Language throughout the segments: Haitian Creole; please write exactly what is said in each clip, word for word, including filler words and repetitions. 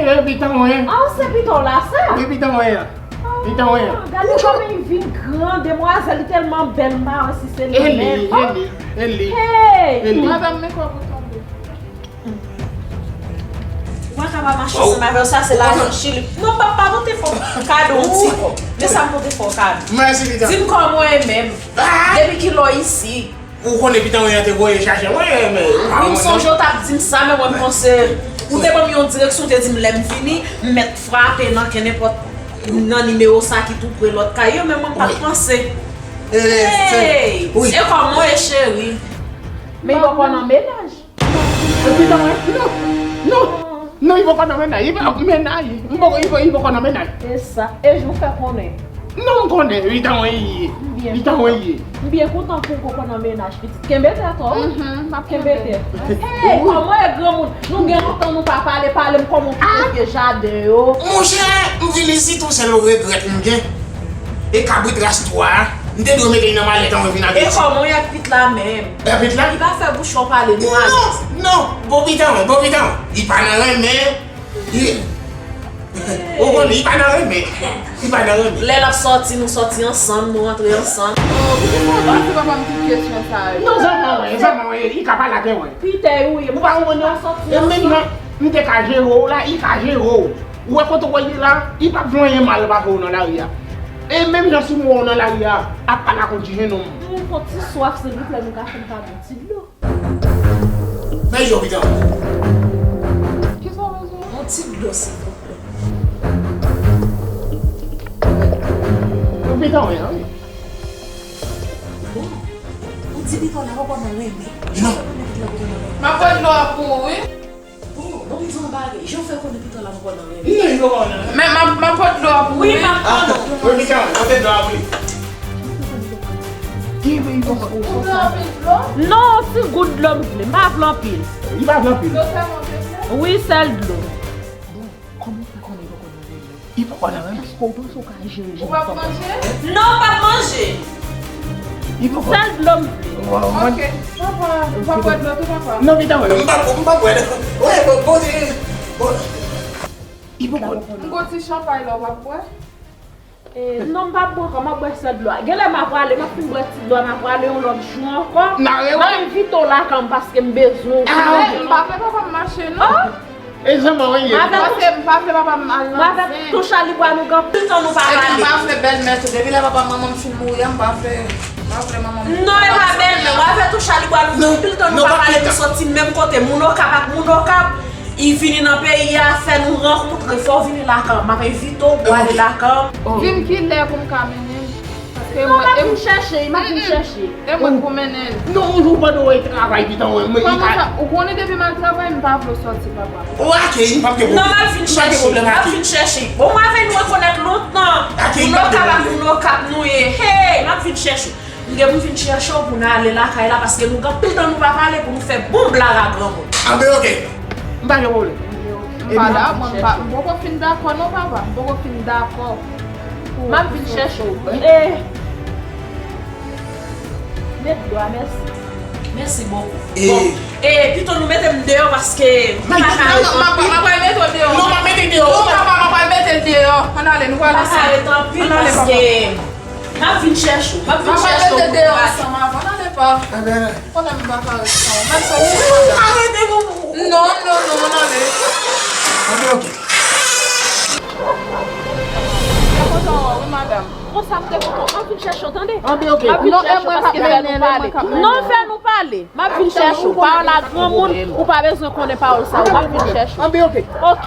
E pitanwen. Ah, se piton la sa? Wi, pitanwen an. Pitanwen an. Ah, gade kòman li vin gran, demwazèl, li tèlman bèl, m pa wè si se li menm. E li, e li, e li. Hey! E li. Madanm, men kòb ou tonbe. Ou pa ka pa mache ansanm avè w, sa se lajan Chili. Non, pa, pa pote fò kado yon ti kòb. Men sa m pote fò kado. Mèsi, pitanwen. Di m kòman w ye menm. Depi kilè w isi? Ou konnen pitanwen an te voye chache mwen, men ou pa konprann non. M sonje w t ap di m sa, men mwen m panse ou te ban m yon direksyon, ou te di m lè m vini, m mèt frape nan kenenpòt nan nimewo sa ki tou pre lòt kay yo, men mwen m pa t panse. Hey! E kòman w ye, cheri? Men yo poko nan mennaj. Epi nan mwen, non, non, non, li poko nan mennaj, li pa mennaj, li poko, li poko, li poko nan mennaj. E sa, e jan w fè konnen? Non, m konnen, li tanwen li ye, li tanwen li ye. M byen kontan pou w poko nan mennaj, pitit. Kenbe tèt ou. Mhm, m ap kenbe tèt. Hey, kòman w ye, granmoun? Nou gen lontan nou pa pale, pale m kòman w kite jaden yo. Monchè, m vin isit, yon sèl regrèt m gen. E kabrit ras twa a, m te dwe mete l nan malèt an, mwen vin avèti. E kòman w ye ak pit la menm? E pit la? Li pa fè bouch ou pale, nou alèz. Non, non, bon pitanwen, bon pitanwen. Li pa nan renmen. Li, ou konnen, li pa nan renmen. Li pa nan renmen. Lè l ap sòti, nou sòti ansanm, nou rantre ansanm. Oh, poukisa w poze papa m tout kesyon sa yo? Non, zanmi mwen, zanmi mwen, li ka pale avè mwen. Pitè ou ye, ou pa konprann non. E menm jan m te ka jere w la, li ka jere w. Ou wè kote w ye la, li p ap gen anyen mal pa fè w nan lari a. E menm jan si m wè w nan lari a, ap pale ak yon ti jennonm. Nou fè yon ti swaf, silvouplè, nou ka fè m pa bon ti dlo. Bay yo, pitanwen. Kisa w bezwen? Yon ti dlo, silvouplè. Yon pitanwen, wi. Bon, ou di pitanwen la poko nan renmen. Non. M ap pran dlo a pou ou, wi. Bon, bon, m di yon bagay. Jan w fè konnen pitanwen la poko nan renmen. Non, li poko nan renmen. Men m ap, m ap pot dlo a pou ou, wi. Wi, m ap pot dlo. Wi, pitanwen, pote dlo a pou li. Ou bwè anpil dlo? Non, ti gout dlo m vle. M pa vle anpil. Li pa vle anpil? Dlo sèlman w te vle? Wi, sèl dlo. Bon, kòman w fè konnen li poko nan renmen? Li poko nan renmen. Èske w panse w ka jere jennonm sa? Ou p ap manje? Non, m p ap manje. Li poko. Sèl dlo m vle. Ok. Papa, ou p ap bwè dlo tou, papa? Non, pitanwen, m p ap, m p ap bwè. Wi, bon, bon, bon. Li poko. M gon ti chanpay la, ou p ap bwè? E, non, m p ap bwè ankò, m ap bwè sèl dlo a. Genlè m a prale, m ap fin bwè ti dlo a, m a prale yon lòt jou ankò. M a envite w lakay m paske m bezwen w. Ah, m pa vle papa m mache, non. E zanmi w ye. Paske m pa vle papa m al nan zen. M avèk tou chalibwa nou gen anpil tan nou pa pale. Epi m pa vle bèlmè tou. Depi lè papa manman m fin mouri a, m pa vle, m pa vle manman m. Non, e pa bèlmè. M avèk tou chalibwa nou gen anpil tan nou pa pale, nou soti menm kote. Moun Okap ak moun Okap. Li vini nan peyi a, fè nou rankontre, fè w vini lakay m. M ap envite w pou ale lakay m. Di m kilè pou m ka mennen l. Paske non, m ap vin chèche, m ap vin chèche. E mwen k pou mennen l. Non, yon jou pandan w travay, pitanwen, mwen, mwen, li ka. Ou konnen depi m al travay, m pa vle w sòti, papa. Ok, m p ap gen pwoblèm. Non, m ap vin chèche, m ap vin chèche. Bon, mwen avè nou rekonèt lontan. Moun Okap ak moun Okap nou ye. Hey, m ap vin chèche w. M gen pou m vin chèche w pou n ale lakay la, paske nou gen anpil tan nou pa pale pou nou fè bon blag a granmoun. Anben, ok. M pa gen pwoblèm. M pa dakò, m pa, m poko fin dakò non, papa. M poko fin dakò. M ap vin chèche w. E, met dlo a, mèsi. Mèsi bokou. Bon, e, pito nou mete m deyò paske m pa ka ret anpil. Non, m ap mete w deyò. Non, m ap mete w deyò. Non, papa, m ap mete w deyò. Ann ale, nou pral ansanm. M pa ka ret anpil paske M ap vin chèche w. M ap vin chèche w pou nou pale. Ann ale pa. Konnen m pa ka ret san ou. Mèt sòti, madanm. Arete pou mwen. Non, non, non, ann ale. Anben, ok. Mwen kontan wè w, wi, madanm. Konsa m te kontan. Ann vin chèche w, tande? Anben, ok. M ap vin chèche w paske fè nou pale. Non, fè nou pale. M ap vin chèche w. Pawòl a granmoun, ou pa bezwen konnen pawòl sa yo. M ap vin chèche w. Anben, ok. Ok.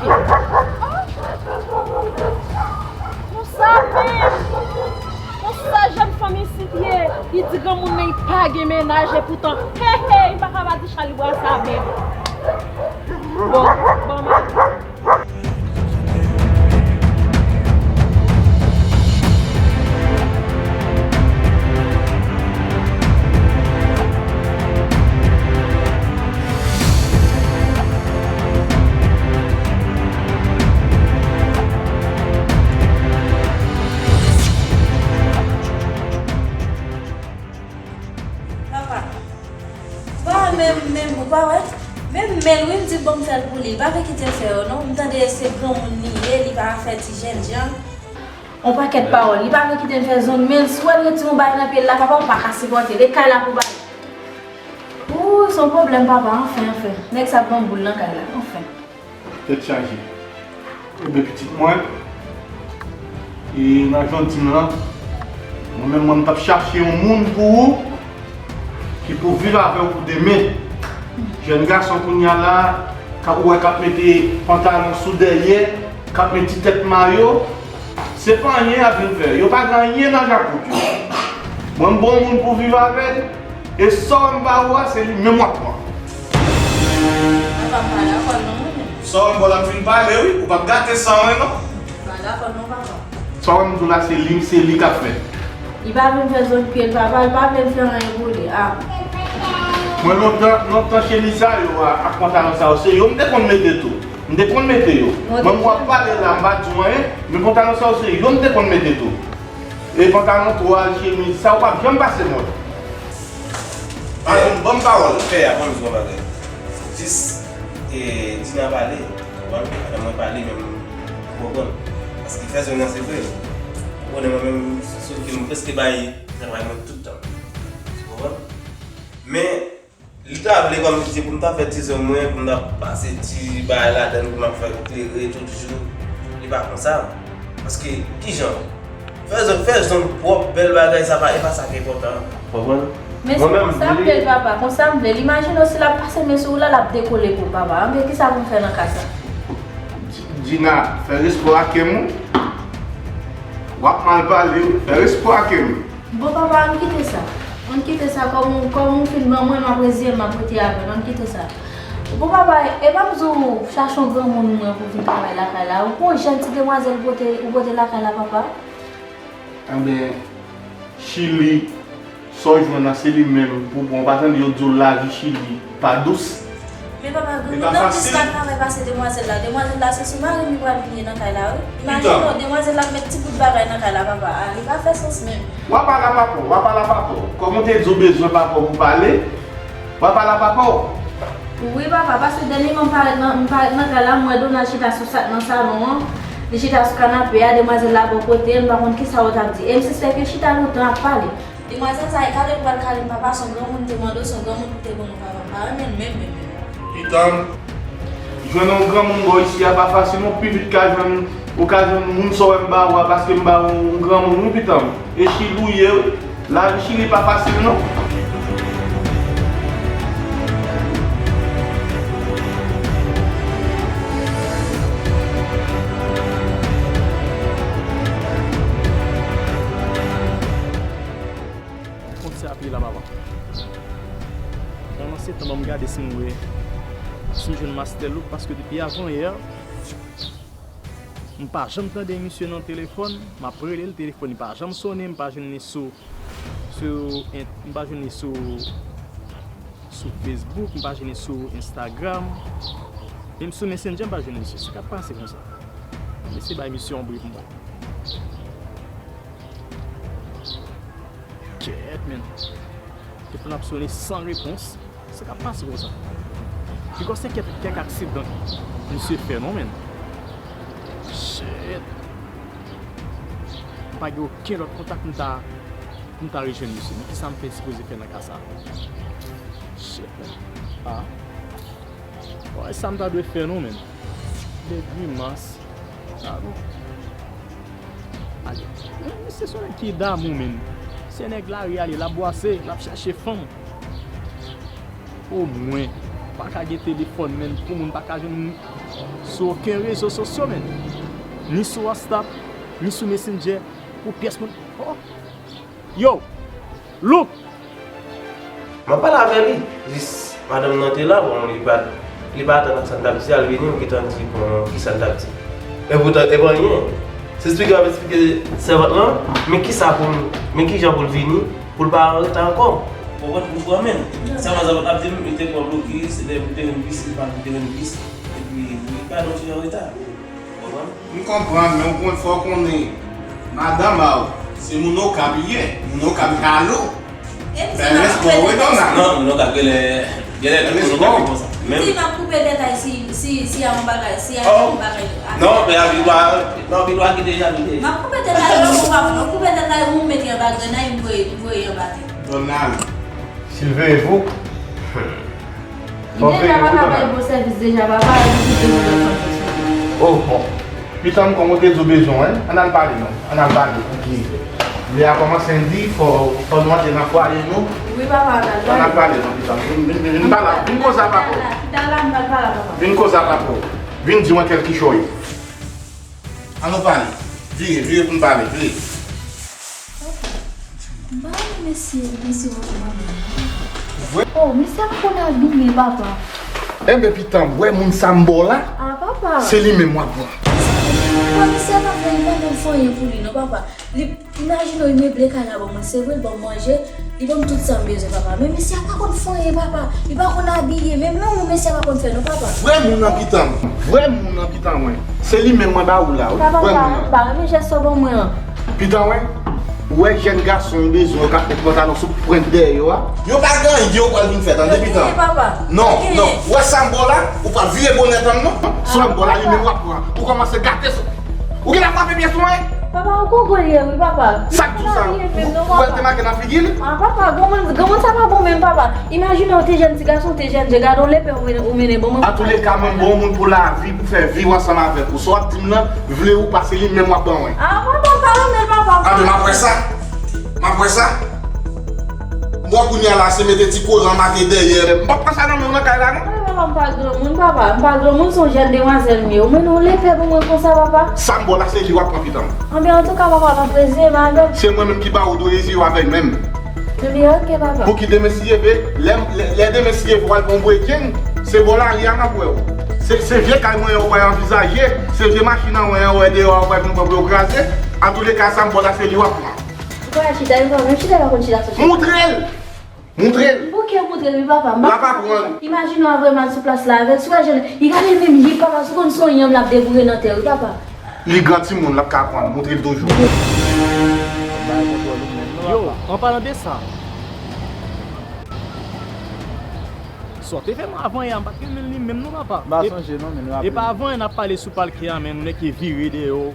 Konsa menm. Konsa jèn fanm isit ye. Li di granmoun nan li pa gen mennaj, epoutan, he, he, li pa ka pa di chalibwa sa menm. Bon, bon, m ap Papa, pa menm, menm, ou pa wè? Menm men l, wi, m di Bon, m fè l pou li. Li pa vle kite m fè yo, non. M tande se granmoun li ye, li pa fè ti jènjan. On pakèt pawòl. Li pa vle kite m fè zong, men si w wè l retire yon bagay nan pye l la, papa, m pa ka sipòte. E kay la pou bagay. Ooh, se yon pwoblèm, papa, anfen, anfen. Nèg sa pran boul nan kay la, anfen. Tèt chaje. Ebyen, pitit mwen, e nan jan w di m lan, mwen menm, mwen, m t ap chache yon moun pou ou ki pou viv avè w pou demen. Jèn gason kounye a la, k ap, ou wè k ap mete pantalon sou dèyè, k ap met ti tèt mayo, se pa anyen y ap vin fè. Yo pa gen anyen nan jakot yo. Mwen, m bon moun pou viv avè l, e sa w wè m ba ou a, se li menm w ap pran. Papa, m pa dakò non, mwen menm. Sa w wè m ba w la, m fin pale, wi. Ou p ap gate san w, non. M pa dakò non, papa. Sa w wè m di w la, se li, se li k ap fè. Li pa vle m fè zòn pye l, papa, li pa vle m fè anyen pou li. Ah. Mwen, lontan, lontan, chemiz sa yo a, ak pantalon sa yo, se yo m te konn mete tou. M te konn mete yo. Mwen, m w ap pale la, m pa di w anyen, men pantalon sa yo, se yo m te konn mete tou. E pantalon twal, chemiz, sa yo p ap janm pase mòd. Pa janm ban m pawòl. Pè a, ban m di w yon bagay. Jis, e, Dina pale, ou konprann? Pandan mwen pale, menm, ou konprann? Paske fè zòn nan, se vre. Ou konnen mwen menm, sou ki m prèske bay travay mwen tout tan. Ou konprann? Men, li ta vle kòm si se pou m ta fè ti zòn mwen, pou m ta pase ti bagay ladan l, pou m ap fè klere tout jou. Li pa konsa. Paske, kijan? Fè zòn, fè zòn pwòp, bèl bagay, sa pa, e pa sa ki enpòtan. Konprann? Men se konsa m vle l, papa, konsa m vle l. Imajine w si l ap pase men sou ou la, l ap dekole pou w, papa. Anben, kisa pou m fè nan ka sa? Di-, Dina, fè respè a kè m wi. W ap mal pale wi, fè respè a kè m. Bon, papa, ann kite sa. Ann kite sa, kòm ou, kòm ou fin ban mwen, m ap reziye m, m ap rete avè l. Ann kite sa. Bon, papa, e pa m di w chache yon granmoun mwen pou vin travay lakay la. Ou pran yon jèn ti demwazèl ou pote, ou pote lakay la, papa? Anben, Chili, sa w jwenn nan, se li menm pou pran. Ou pa tande yo di w lavi Chili pa dous? Men papa, granmoun nan plis ka travay pase demwazèl la. Demwazèl la, se sou mari m li pral vin ye nan kay la, wi. Imajine w, demwazèl la ap met ti bout bagay nan kay la, papa. Ah, li pa fè sans menm. W ap pale a papa w, w ap pale a papa w. Kòm ou te di w bezwen papa w pou pale, w ap pale a papa w. Wi, papa, paske dènye mwa m parèt nan, m parèt nan kay la, m wè Donald chita sou sa, nan salon an. Li chita sou kanape a, demwazèl la bò kote l, m pa konn kisa yo t ap di. E m sispèk yo chita lontan ap pale. Demwazèl sa e kale l pral kale m, papa, se yon granmoun te mande w, se yon granmoun ki te ban nou, papa, m pa renmen l menm, menm, menm. Pitanm, jwenn yon granmoun bò isi a pa fasil non, pi vit ka jwenn, ou ka jwenn moun sa w wè m ba ou a, paske m ba ou yon granmoun wi, pitanm. E Chili ou ye wi, lavi Chili pa fasil non. Kont sa ap ye la, papa. Pandan se tan, ban m gade si m wè, si m jwenn Master Look, paske depi avan yè, m pa janm tande misye nan telefòn. M ap rele l, telefòn li pa janm sonnen, m pa jwenn li sou, sou en-, m pa jwenn li sou, sou Facebook, m pa jwenn li sou Instagram. Menm sou Messenger, m pa jwenn misye. Sa k ap pase konsa? Mesye bay misye yon bri pou mwen. Kèt, men. Telefòn ap sonnen san repons. Sa k ap pase konsa? Piga se kèk, kèk aksidan misye fè non, men. Shit. Pa gen okenn lòt kontak pou m ta, pou m ta rejwenn misye. Men kisa m fè sipoze fè nan ka sa? Shit, men. Ah. Bon, e sa m ta dwe fè non, men. De grimas. Ah, bon. Ale. Men, men se yon nèg ki damou, men. Se nèg lari a li, l ap bwase, l ap chache fanm. Omwen, pa ka gen telefòn, men, pou moun pa ka jwenn sou okenn rezo sosyo, men. Ni sou WhatsApp, ni sou Messenger, pou pyès moun. Oh! Yo! Look! M ap pale avè li. Jis madanm nan te la, bon, li pa, li pa atann ak sa n t ap di a, l vini, m gentan di, bon, kisa n t ap di. Epoutan, e pa anyen. Se esplike m ap esplike sèvant lan, men kisa pou m, men kijan pou l vini, pou l pa an reta ankò. Ou konprann? Ou konprann, men. Sa pa sa ap di m, li te pran blokis, li te, li te vin plis, li pa, li te vin plis, epi li pa nan ti an reta. Ou konprann? M konprann, men ou konn, fò w konnen, madanm a w, se moun Okap li ye, moun Okap li pa lou. Fè respè w, wi, Dona. Non, moun Okap genlè, genlè lou, moun Okap li konsa. Menm Di m ap koupe tèt ay si, si, si a yon bagay, si a Oh. yon bagay. Non, men a Vilwa, non, Vilwa kite Janine. M ap koupe tèt ay, non, m ap koupe tèt ay, ou mete anba grenn ay, m voye, m voye anba tè. Donald. Silveye pou. Li deja pa ka bay bon sèvis deja, papa, li kite pou lòt fanm. Oh, bon. Pitanm, kòm ou te di w bezwen, ann al pale non. Ann al pale. Lè a kòmanse di, fò, fò nou antre nan fwaye nou. Wi, papa, ann al pale. Ann al pale non, pitanm. Vin, vin, vin, vin pale. Vin koze avè papa. Chita la, m pral pale avè papa. Vin koze avè papa. Vin di mwen kèlkichòy. Ann nou pale. Vire, vire pou n pale. Vire. M pa renmen mesye, mesye wote manman. Vre? Oh, mesye ap konn abiye, papa. Enben, pitanm, wè moun sa m ba w la? Ah, papa. Se li menm w ap pran. Papa, mesye a pa fè, li pa konn fè anyen pou li, non, papa. Li, imajine w, li meble kay la ban mwen. Se vre, li ban m manje, li ban m tout sa m bezwen, papa. Men mesye a pa konn fè anyen, papa. Li pa konn abiye. Menm lanmou mesye a pa konn fè, non, papa. Vrè moun nan, pitanm. Vrè moun nan, pitanm, wè. Se li menm mwen ba ou la, wi. Papa, m pa, m pa renmen jès sa w ban mwen an. Pitanm, wè. Ou wè jèn gason ou bezwen yo k ap met pantalon sou pwent dèyè yo a. Yo pa gen anyen yo pral vin fè, tande, pitanm. Papa. Non, non. Ou wè sa m ba w la, ou pral vire bonè tann non. Sa m ba w la, li menm w ap pran. Ou kòmanse gate sa. Ou gentan frape pye sou mwen? Papa, ou konprann li ye, wi, papa. Sa k di w sa? Ou wè l te make nan figi l? Ah, papa, granmoun, granmoun sa pa bon menm, papa. Imajine w te jèn ti gason, w te jèn, je gade w lepè ou mennen, ou mennen bon moun. Antouleka, mwen bon moun pou lavi, pou fè vi w ansanm avèk ou. Sa w ap di m nan, vle ou pa, se li menm w ap ban mwen. Ah, papa, m pa renmen l, papa. Anben, m ap wè sa. M ap wè sa. Mwen kounye a la, se mete ti kolan make dèyè. M p ap pran sa nan men w nan kay la, non. Papa, m pa granmoun, papa. M pa granmoun, se yon jèn demwazèl m ye. Ou mennen yon lepè pou mwen konsa, papa. Sa m ba w la, se li w ap pran, pitanm. Anben, antouka, papa, m ap reziye m avè l. Se mwen menm ki ba ou dwe reziye w avè l menm. Ebyen, oke, papa. Pouki demen si Dye vle, lè, lè, lè demen si Dye vle, w al pran yon bredjenn, se bò lari a m ap wè w. Se, se vye kay mwen an w pral anvizaje, se vye machin an mwen an w wè deyò a w pral vin pran pou yo kraze. Antouleka, sa m ba w la, se li w ap pran. Ou pa chita, ou pa menm chita, pa konn chita sou chèz. Moutre l! Moutre l! Bouke moutre l, wi, papa. M pa L ap aprann. Imajine w vrèman sou plas la avè l. Si w wè jan li gade menm, li papa, si w konn se yon yanm l ap deboure nan tè, wi, papa. Li gran timoun, l ap ka aprann. Moutre l toujou. Yo, an palan de sa, sa w te fè m avan yè a, m pa t renmen li menm non, papa. M pa sonje non, men m raple. E pa avan yè n ap pale sou palke a, men nou nèk vire deyò.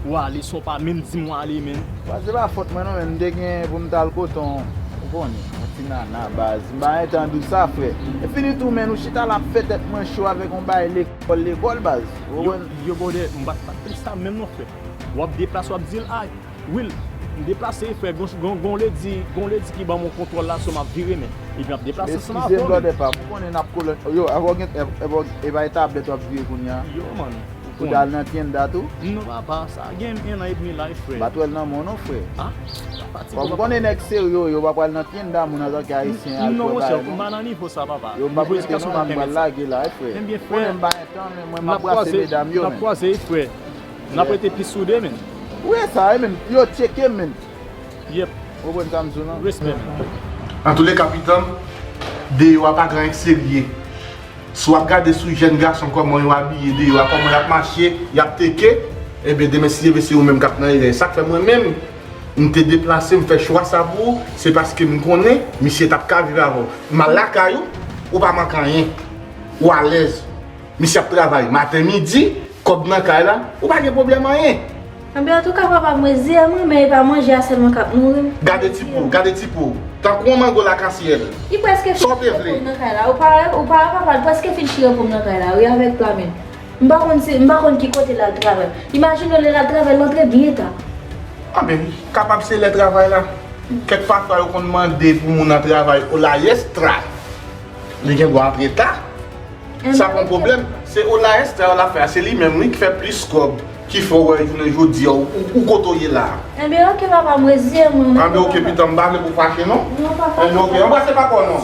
W ale san w pa menm di m w ale, menn. Bon, se pa fòt mwen non, men m te gen pou m t al kote w, ou konnen, yon ti nana, baz. M pa gen tan di w sa, frè. E fini tou, menn, ou chita la ap fè tèt mwen cho avèk yon bagay lekòl, lekòl, baz. Ou konprann? Yo, yo, brother, m pa t, pa t fè sa menm non, frè. W ap deplase, w ap di l, a, Will, m deplase, frè, gon, gon, gon ledi, gon ledi ki ban m yon kontwòl la, so m ap vire, menn. Epi m ap deplase ansanm avè w, menn. Eskize m, brother, pa m konnen n ap kolon. Yo, e pa w gen, e, e pa w, e pa e tablèt w ap vire kounye a? Yo, man. Ou t al nan tienda tou? Non, papa, sa gen yon an edmi la, wi, frè. M pa t wè l nan men w non, frè. Ah? Bon, m konnen nèg serye yo, yo pa pral nan tienda moun antanke ayisyen al pran bagay non. Non, monchè, m pa nan nivo sa, papa. Yo, m p ap rete non, m pral lage la, wi, frè. Ebyen, frè, konnen m pa gen tan, men mwen m ap brase medam yo, men. N ap kwaze, wi, frè. N ap rete pi soude, menn. Ou wè sa, wi, menn. Yo tcheke m, menn. Yep. Ou konprann sa m di w, non? Respè, menn. Antouleka, pitanm, deyò a pa gen anyen k serye. Si w ap gade sou jèn gason kòman yo abiye deyò a, kòman y ap mache, y ap teke, enben, demen si Dye vle, se ou menm k ap nan erè. Sa k fè mwen menm, m te deplase, m fè chwa sa pou ou, se paske m konnen misye t ap ka viv avè w. M al lakay ou, ou pa manke anyen. Ou alèz. Misye ap travay maten, midi, kòb nan kay la, ou pa gen pwoblèm anyen. Anben, antouka, papa, mwen, zye mwen, men e pa manje a sèlman k ap nouri m. Gade ti po, gade ti po. Tankou yon mango lakasyèl. Li prèske fini chire pòm nan kay la. Ou pa wè, ou pa wè, papa, li prèske fin chire pòm nan kay la, wi, avèk pla men l. M pa konn si, m pa konn ki kote l al travay. Imajine w lè l al travay, l antre byen ta. Anben, kapab se lè travay la. Kèk pafwa, yo konn mande pou moun nan travay ola estra. Li gen dwa antre ta. Sa pa yon pwoblèm. Se ola estra yo l ap fè a. Se li menm, wi, ki fè plis kòb, ki fè w wè jounen jodi a, ou, ou, ou kote w ye la a. Enben, oke, papa, m reziye mwen. Enben, oke, pitanm, m pa vle pou w fache, non. Non, pa fache. Enben, oke, anbrase papa w, non.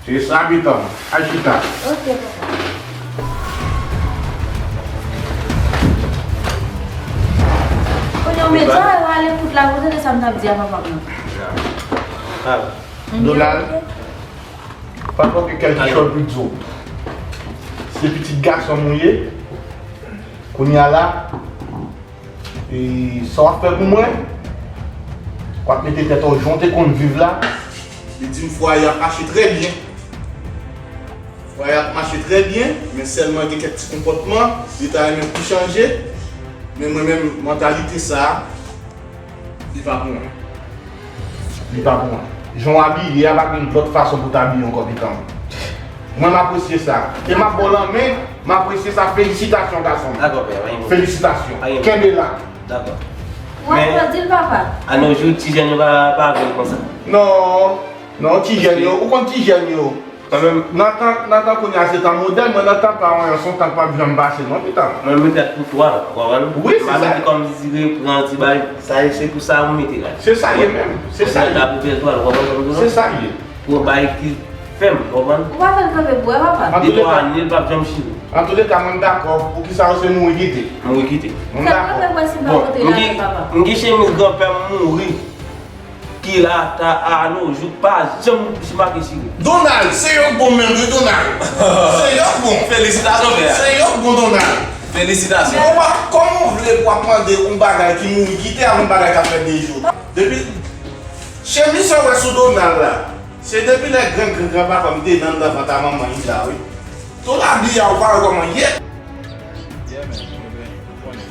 Se sa, pitanm. Al chita. Oke, papa. Kounye a, w met zòrèy w ale kout la, w tande sa m t ap di a papa m nan. Ya. Al. Donald. Pa t manke kèlkichòy pou di w. Se pitit gason m ou ye. Kounye a la, e sa w ap fè pou mwen, w ap mete tèt w jan w te konn viv la. Li di m fwaye ap mache trè byen. Bagay ap mache trè byen, men sèlman gen kèk ti konpòtman li ta renmen pou chanje. Men mwen menm, mantalite sa a, li pa pou mwen. Li pa pou mwen. Jan w abiye a, pa gen lòt fason pou w ta abiye ankò, pikan. Mwen, m apresye sa. E m ap ba w lanmen, m apresye sa. Felisitasyon, gason m. Dakò, pè, pa gen pwoblèm. Felisitasyon. Pa gen pwoblèm. Kenbe la. Dakò. W ap pèdi l, papa. A nos jours, ti jèn yo pa, pa vle konsa. Non, non, ti jèn yo. Ou konn ti jèn yo. Kanmenm. Nan tan, nan tan kounye a se tan modèn, mwen nan tan pa w, se yon tan k p ap janm pase non, pitan. Mwen mete ak pou twa, ou konprann? Wi, se sa. Mwen mete kòm dizire, pran ti bay. Sa e, se pou sa ou mete la. Se sa ye menm. Se sa ye. Mwen ta pou pèdi twa, ou konprann sa m di w la? Se sa ye. Pou yon bay ki fèm, ou konprann? Ou pa fè l kanpe pou wè, papa. An tou leka, de twa ane, l p ap janm chire. An tou leka, mwen m dakò. Poukisa ou se mouri kite? Mouri kite. Mwen m dakò. Fè l kanpe pou wè si l pa pote la, papa. M gen, m gen chemiz granpè m mouri. Ki la ta a nos jours pa janm make chire. Donald, se yon bon menm wi, Donald. Se yon bon. Felisitasyon, pè. Se yon bon, Donald. Felisitasyon. Kòman, kòman w vle pou w ap mande yon bagay ki mouri kite a yon bagay k ap fè de jou? Depi chemiz sa w wè sou Donald la, se depi lè gran gran gran papa m te nan anndan vant a manman li la wi. Tout abiye a ou pa wè kòman l ye. Yeah, man. Ou konnen.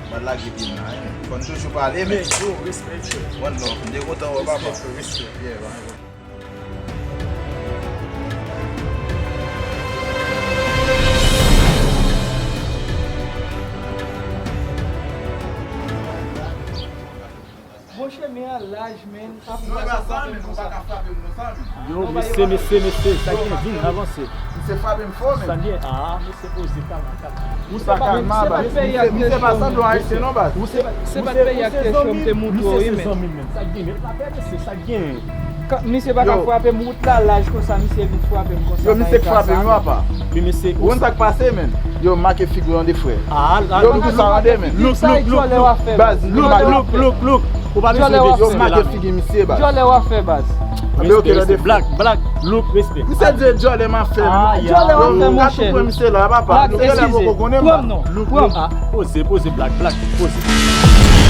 M pa lage pye m nan, hein. Fò n toujou pale, men. Yo, respè, respè. One love. M te kontan wè w, papa. Respè, respè. Yeah, man. Monchè, men a laj, men. Non, e pa sa, men ou pa ka frape m konsa, men. Yo, mesye, mesye, mesye, sa gen, vin, avanse. Misye frape m fò, men. Sa gen, ah, mesye, poze, kalma, kalma. Misye pa, misye pa peyi ak kesyon. Misye pa sanble yon Ayisyen, non, baz. Se pa, se pa peyi ak kesyon m te montre w, men. Sa gen, men, pa pè, mesye, sa gen. Misye pa ka frape m, wout la laj konsa, misye vin frape m konsa. Yo, misye k frape m, yo, apa. Men, mesye, ou konn sa k pase, men. Yo, make figi w tande, frè. Ah, ah, yo, m di w sa tande, men. Look, look, look, look. Baz, look, look, look, look. Ou pa bezwen vin sere la. Yo, make figi misye, baz. Djòlè w ap fè, baz. Respè, respè. Black, black, look, respè. Misye di djòlè m ap fè. Ah, ya. Djòlè w ap fè, monchè. Yo, m ka tou pran misye la, papa. Black, djòlè poko konnen, baz. Pran m non. Look, look. Ah, poze, poze, black, black, poze.